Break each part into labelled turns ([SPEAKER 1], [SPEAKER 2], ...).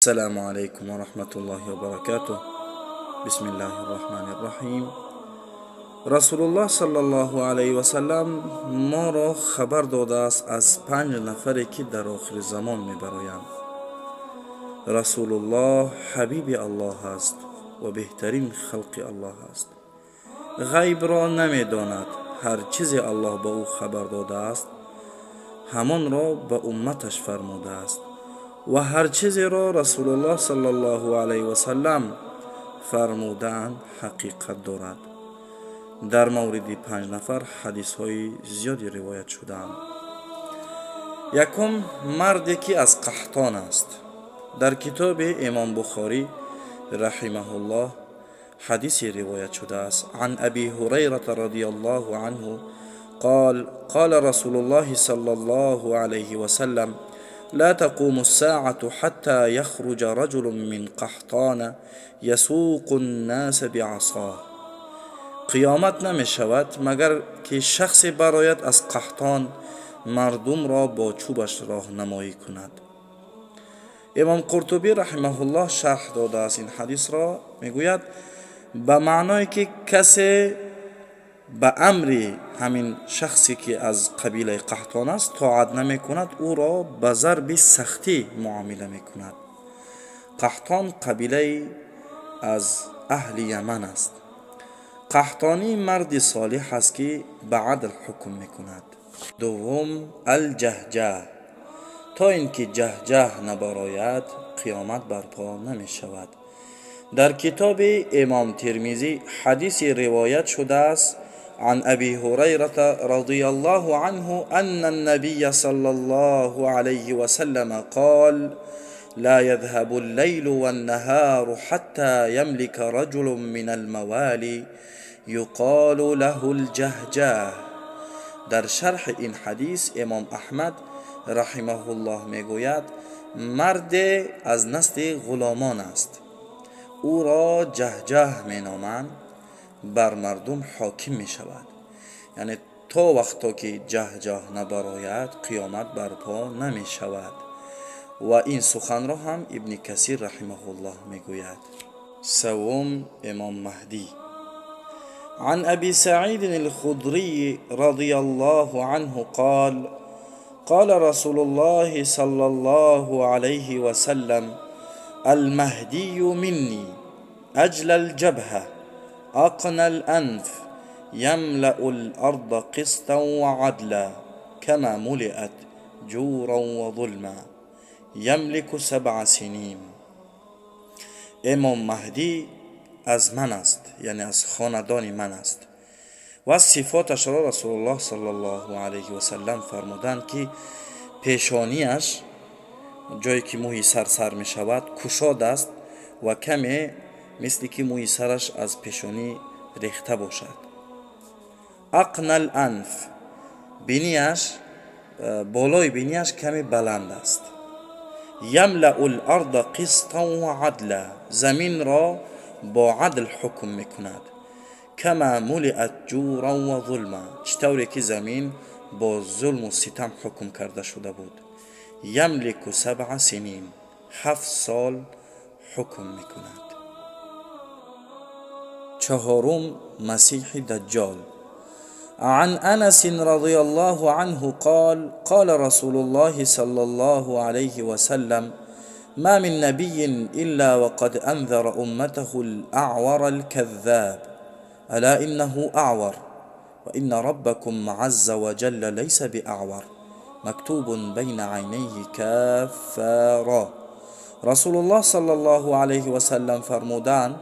[SPEAKER 1] Ассалому алайкум ва раҳматуллоҳи ва баракатуҳ. Бисмиллаҳи рраҳмани рраҳим. Расулуллоҳ саллаллоҳу алайҳи васаллам моро хабар додааст аз панҷ нафаре, ки дар охири замон мебароянд. Расулуллоҳ ҳабиби Аллоҳ аст ва беҳтарин халқи Аллоҳ аст. Ғайбро намедонад, ҳар чизе Аллоҳ ба ӯ хабар додааст, ҳамонро ба умматаш фармудааст ва ҳар чизеро Расулуллоҳ саллаллоҳу алайҳи васаллам фармудаанд, ҳақиқат дорад. Дар мавриди панҷ нафар ҳадисҳои зиёде ривоят шудаанд. Якум, марде ки аз Қаҳтон аст. Дар китоби Имом Бухорӣ раҳимаҳуллоҳ ҳадисе ривоят шудааст. Ан Аби Ҳурайрата радиаллоҳу анҳу قال: قال رسول الله صلى الله عليه وسلم: لا تقوم الساعة حتى يخرج رجل من قحطان يسوق الناس بعصاه. Қиёмат намешавад, магар ки шахсе барояд аз Қаҳтон, мардумро бо чӯбаш роҳнамоӣ кунад. Имом Қуртубӣ раҳимаҳуллоҳ шарҳ додааст ин ҳадисро, мегӯяд, ба маъное ки касе ба амри ҳамин шахсе, ки аз қабилаи Қаҳтон аст, тоат намекунад, ӯро ба зарби сахтӣ муомила мекунад. Қаҳтон қабилаи аз аҳли Яман аст. Қаҳтонӣ марди солиҳ аст, ки ба адл ҳукм мекунад. Дуввум, Алҷаҳҷаҳ. То ин ки Ҷаҳҷаҳ набарояд, қиёмат барпо намешавад. Дар китоби Имом Термизӣ ҳадисе ривоят шудааст. عن أبي هريرة رضي الله عنه أن النبي صلى الله عليه وسلم قال: لا يذهب الليل والنهار حتى يملك رجل من الموالي يقال له الجهجاه. Дар шарҳи ин ҳадис Имом Аҳмад раҳимаҳуллоҳ мегӯяд, марде аз насли ғуломон аст, ӯро Ҷаҳҷаҳ меноманд, бар мардум ҳоким мешавад. Яъне то вақто ки Ҷаҳҷаҳ набарояд, қиёмат барпо намешавад. Ва ин суханро ҳам Ибни Касир раҳимаҳуллоҳ мегӯяд. Севум, Имом Маҳдӣ. عن أبي سعيد الخدري رضي الله عنه قال: قال رسول الله صلى الله عليه وسلم: المهدي مني، أجلى الجبهة، أقنى الأنف، يملأ الأرض قسطا وعدلا كما ملئت جورا وظلما، يملك 7 سنين. Имом Маҳдӣ аз ман аст, яъне аз хонадони ман аст. Ва сифоташро Расулуллоҳ саллаллоҳу алайҳи васаллам фармуданд, ки пешонияш, ҷое ки мӯи сар сар мешавад, кушод аст ва каме мисли ки мӯи сараш аз пешонӣ рехта бошад. Ақнал анф, бинияш, болои бинияш каме баланд аст. Ямлау ларда қистан ва адла, заминро бо адл ҳукм мекунад. Кама мулиат ҷуран ва зулма, чӣ тавре ки замин бо зулму ситам ҳукм карда шуда буд. Ямлику 7 синин, 7 сол ҳукм мекунад. Чаҳорум, Масиҳи Даҷҷол. عن أنس رضي الله عنه قال: قال رسول الله صلى الله عليه وسلم: ما من نبي إلا وقد أنذر أمته الأعور الكذاب، ألا إنه أعور، وإن ربكم عز وجل ليس بأعور، مكتوب بين عينيه كافارا. Расулуллоҳ саллаллоҳу алайҳи васаллам фармуданд,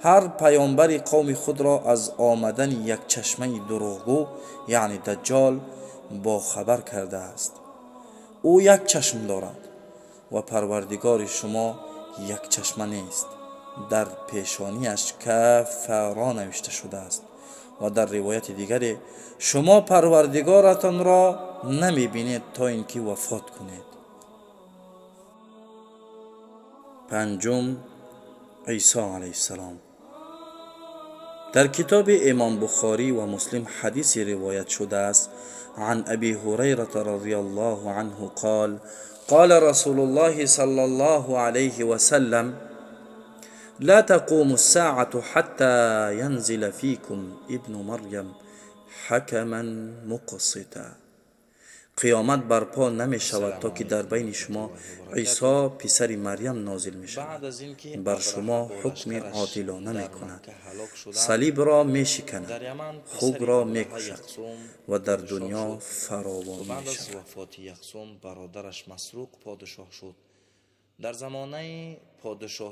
[SPEAKER 1] ҳар паёмбари қавми худро аз омадани якчашмаи дурӯғгӯ, яъне Даҷҷол, бохабар кардааст. Ӯ як чашм дорад ва Парвардигори шумо якчашма нест, дар пешонияш кафаро навишта шудааст. Ва дар ривояти дигаре, шумо Парвардигоратонро намебинед, то ин ки вафот кунед. Панҷум, Исо алайҳиссалом. Дар китоби Имом Бухорӣ ва Муслим ҳадисе ривоят шудааст. عن أبي هريرة رضي الله عنه قال: قال رسول الله صلى الله عليه وسلم: لا تقوم الساعة حتى ينزل فيكم ابن مريم حكما مقسطا. Қиёмат барпо намешавад,
[SPEAKER 2] Ассалому
[SPEAKER 1] то ки дар
[SPEAKER 2] алайкум
[SPEAKER 1] байни шумо
[SPEAKER 2] ва раҳматуллоҳи ва
[SPEAKER 1] Исо
[SPEAKER 2] баракатуҳ.
[SPEAKER 1] писари Марьям нозил мешавад,
[SPEAKER 2] Баъд аз ин ки
[SPEAKER 1] бар
[SPEAKER 2] Абраҳа
[SPEAKER 1] шумо
[SPEAKER 2] бо
[SPEAKER 1] ҳукми
[SPEAKER 2] лашкараш
[SPEAKER 1] одилона
[SPEAKER 2] дар
[SPEAKER 1] мекунад,
[SPEAKER 2] Макка ҳалок шуданд,
[SPEAKER 1] салибро мешиканад,
[SPEAKER 2] дар Яман писари
[SPEAKER 1] хугро
[SPEAKER 2] Абраҳа
[SPEAKER 1] мекушад
[SPEAKER 2] Яқсум
[SPEAKER 1] ва дар
[SPEAKER 2] подшоҳ
[SPEAKER 1] дунё
[SPEAKER 2] шуд ва
[SPEAKER 1] фаровонӣ
[SPEAKER 2] баъд аз
[SPEAKER 1] мешавад.
[SPEAKER 2] вафоти Яқсум бародараш Масруқ подшоҳ шуд. Дар замонаи подшоҳ